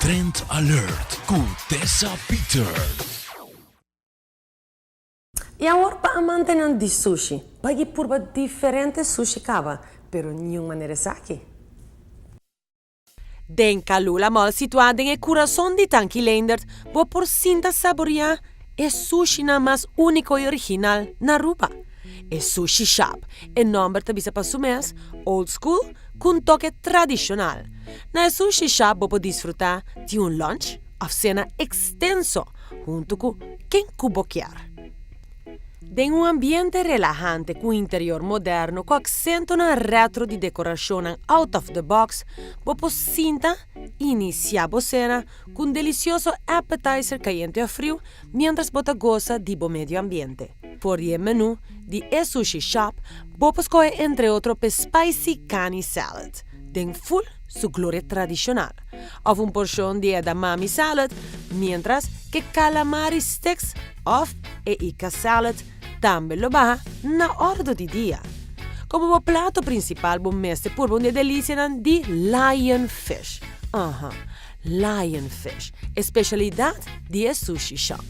Trend Alert ku Tessa Peters. I awor pa amantenan di sushi, bai purba diferente sushi kaba, pero niun manera esaki. Den Kalula Mall situá den e kurason di Tanki Leendert bo por sinta saboriá e sushinan mas úniko i original na Aruba. E Sushi Shop, e nòmber ta bisa pa su mes, old school ku un toke tradishonal. Na e Sushi Shop bo por disfrutá di un lunch òf sena ekstenso huntu ku ken ku bo kier. Den un ambiente relahante ku interior moderno ku aksentonan retro di dekorashonnan out of the box, bo por sinta i inisiá bo sena ku un delisioso appetizer kayente òf friu miéntras bo ta gosa di bo medio ambiente. For di e menú di e Sushi Shop bo por skohe entre otro p'e spicy kani salad den ful su gloria tradishonal òf un porshon di edamame salad miéntras k'e calamari sticks òf e ika salad tambe lo baha na òrdu di dia. Komo bo plato prinsipal bo mester purba un di e delisianan di Lion Fish. Aha, Lion Fish, e spesialidat di e sushi shop.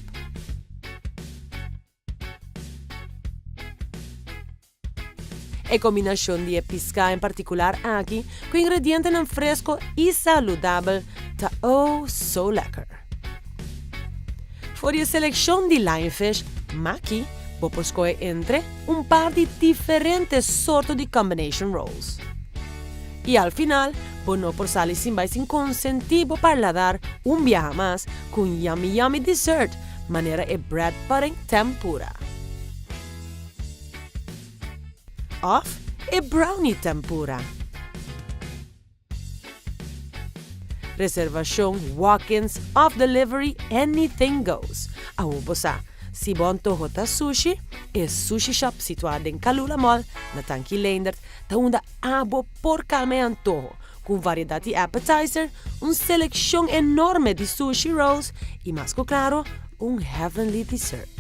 E kombinashon di e piská en partikular aki ku ingredientenan fresko i saludabel ta oh so lekker. For di e selekshon di lionfish, maki, bo por skohe entre un par di diferente sorto di combination rolls. I al final, bo no por sali sin bai sin konsentí bo paladar un biaha mas ku un yummy yummy dessert manera e bread pudding tempura. Òf e brownie tempura. Reservashon, walk-ins òf delivery, anything goes. Awor bo sa, si bo antoho ta sushi, e Sushi Shop situá den Kalula Mall na Tanki Leendert ta unda abo por kalma e antoho ku un variedat di appetizer, un selekshon enorme di sushi rolls i mas ku klaro, un heavenly dessert.